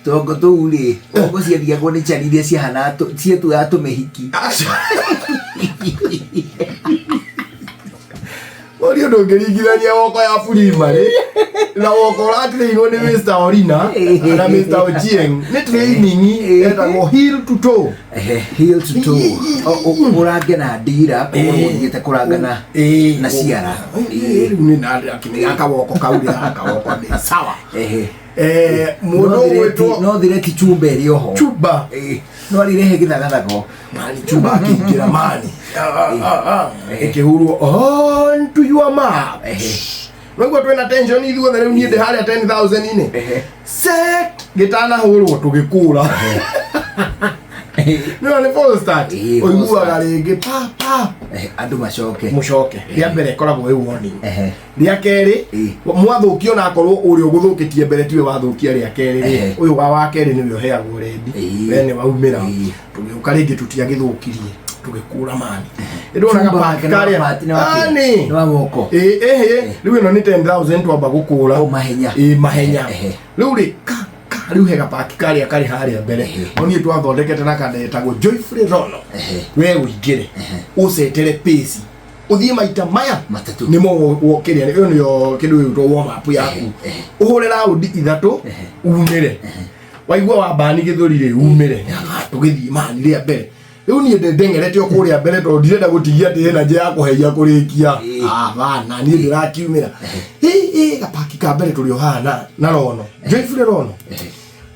Tũhongo tũu rĩ, hongo ciathiagwo nĩ chari iria ciahanaga cietuaga tũmĩhiki. Ũria ndũngĩringithania woko ya primary na woko ũratrainwo nĩ Mr. Orina na Mr. Ochieng nĩ training etagwo heel to toe. Ehe, heel to toe. Ũrange na ndira, ũguo ũthiĩte kũranga na na ciara. Rĩu nĩ na akĩmenya kawoko kau rĩ kawoko nĩ sawa. Ehe. Mũndũ No ũgwĩtwo no thireti chumba ĩrĩ oho. Chumba. No arĩrehe gĩthagathago. Mani chumba akĩingĩra mani. Ĩkĩhurwo on to your mark. Waigua twĩna tension ithuothe rĩu niĩ ndĩ harĩa 10,000 inĩ. Set gĩtanahũrwo tũgĩkũra. Nĩyo nĩ false start. Ĩĩ, false Ũiguaga start. rĩngĩ pa pa Andũ macoke. mũcoke. Rĩa mbere ĩkoragwo ĩ warning. Rĩa kerĩ mwathũkia ona akorwo ũrĩa ũgũthũkĩtie mbere tiwe wathũkia rĩa kerĩ rĩ ũyũ wa kerĩ nĩwe ũheagwo rendi. We nĩ waumĩra. Tũgĩũka rĩngĩ tũtiagĩthũkirie tũgĩkũra mani. Nĩndona Chumba gapaki wake nĩ wa karĩa. pati, nĩ wa kĩ? Ani. Nĩ wa moko. Ĩĩ ĩhĩ rĩu ĩno nĩ 10,000 twamba gũkũra. O mahenya. Ĩĩ mahenya. Rĩu rĩ ka ka rĩu he gapaki karĩa karĩ harĩa mbere. No niĩ twathondekete na kanda ĩtagwo Joyfully Rono. We ũingĩre ũcetere pace ũthiĩ maita maya Matatũ. nĩmo wokĩrĩa ĩyo nĩyo kĩndũ gĩgwĩtwo warm up yaku ũhũre raundi ithatũ umĩre waigua wambani gĩthũri rĩ umĩre tũgĩthiĩ mani rĩa mbere rĩu niĩ ndeng'erete o kũrĩa mbere tondũ ndirenda gũtigia atĩ energy ya kũheia kũrĩkia bana niĩ ndĩrakiumĩra ĩ gapaki ka mbere tũrĩ o haha na rono Joyfully Rono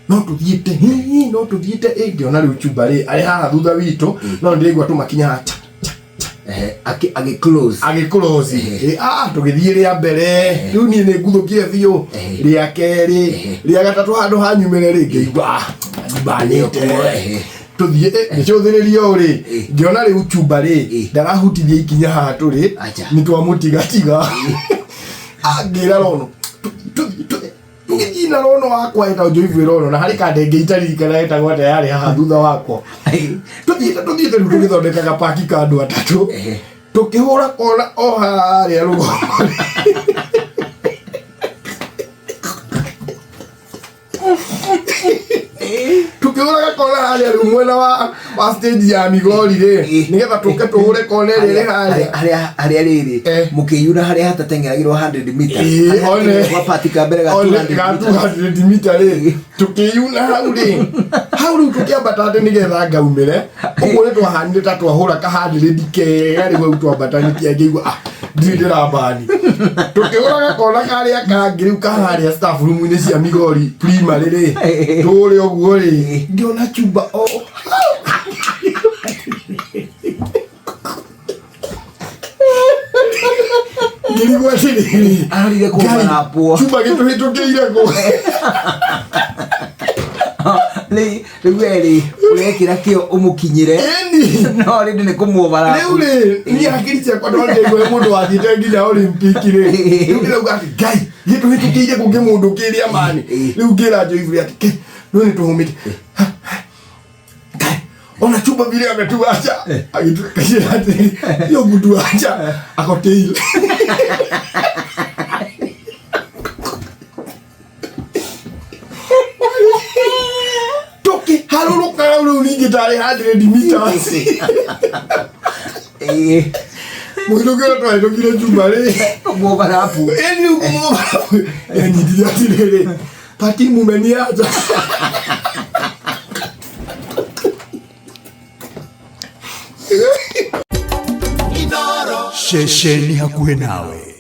no tũthiĩte hihi no tũthiĩte ĩ ngĩona rĩu chumba rĩ arĩ haha thutha witũ no ndĩraigua tũmakinya haha cha cha cha Akĩ agĩ close. agĩkũroci tũgĩthiĩ rĩa mbere rĩu niĩ nĩ nguthũkire biũ rĩa kerĩ rĩa gatatũ handũ hanyumĩre rĩ ngĩigua mbanĩte tũthiĩ ngĩcũthĩrĩria ũũ rĩ ngĩona rĩu chumba rĩ ndarahutithia ikinya haha tũrĩ Acha. nĩ twamũtigatiga ngĩra rono tũthiĩ tũgĩthiĩ na rono wakwa etagwo Joyfully Rono na harĩ kanda ĩngĩ itaririkana etagwo atĩa yarĩ haha thutha wakwa tũthiĩte tũthiĩte rĩu tũgĩthondekaga paki ka andũ atatũ tũkĩhũra kona o harĩa rũgongo tũkĩhũra gakona harĩa rĩu mwena wa stage ya Migori rĩ nĩgetha tũke tũhũre kona ĩrĩa ĩrĩ harĩa Harĩa harĩa rĩrĩ mũkĩiyũra harĩa hatateng'eragĩrwo 100 meter. Ĩĩ, Harĩa one. hatengeragwo pati ka mbere ga One, 200 ga meters. 200 mita rĩ tũkĩyuna hau rĩ hau rĩu tũkĩambata atĩ nĩgetha ngaumĩre ũguo nĩ twahanire ta twahũra ka 100 kega rĩu hau twambatanĩtie ngĩigua ah ndirĩ ndĩrambani tũkĩhũra gakona karĩa kangĩ rĩu ka harĩa staff room-inĩ cia Migori primary rĩ tũrĩ ũguo rĩ ngĩona chumba o ngĩrigwo atĩrĩrĩ Arorire kũmarapwo. chumba gĩtũhĩtũkĩire kũ Rĩu we rĩ ũrekĩra kĩo ũmũkinyĩre Ĩni. no rĩndĩ nĩ kũmuobara rĩu rĩ niĩ hakiri ciakwa ndongeigua mũndũ wathiĩte nginya Olympic rĩ rĩu ndĩrauga atĩ ngai gĩtũhĩtũkĩire kũngĩ mũndũ kĩrĩa mani rĩu ngĩra Joyfully atĩ ke no nĩ tũhũmĩte Ngai, ona chumba vile ametuacha agĩtuĩka atĩ yo kutuacha akoteile tũkĩharũrũka hau rĩu ningĩ tarĩ 100 meters mũhĩtũkĩ ũrĩa twahĩtũkire chumba rĩ Mũbarabu. ĩni rĩu kũmũbarabu yanyitire atĩrĩrĩ pati mumeniacha Ceceni hakuhĩ nawe.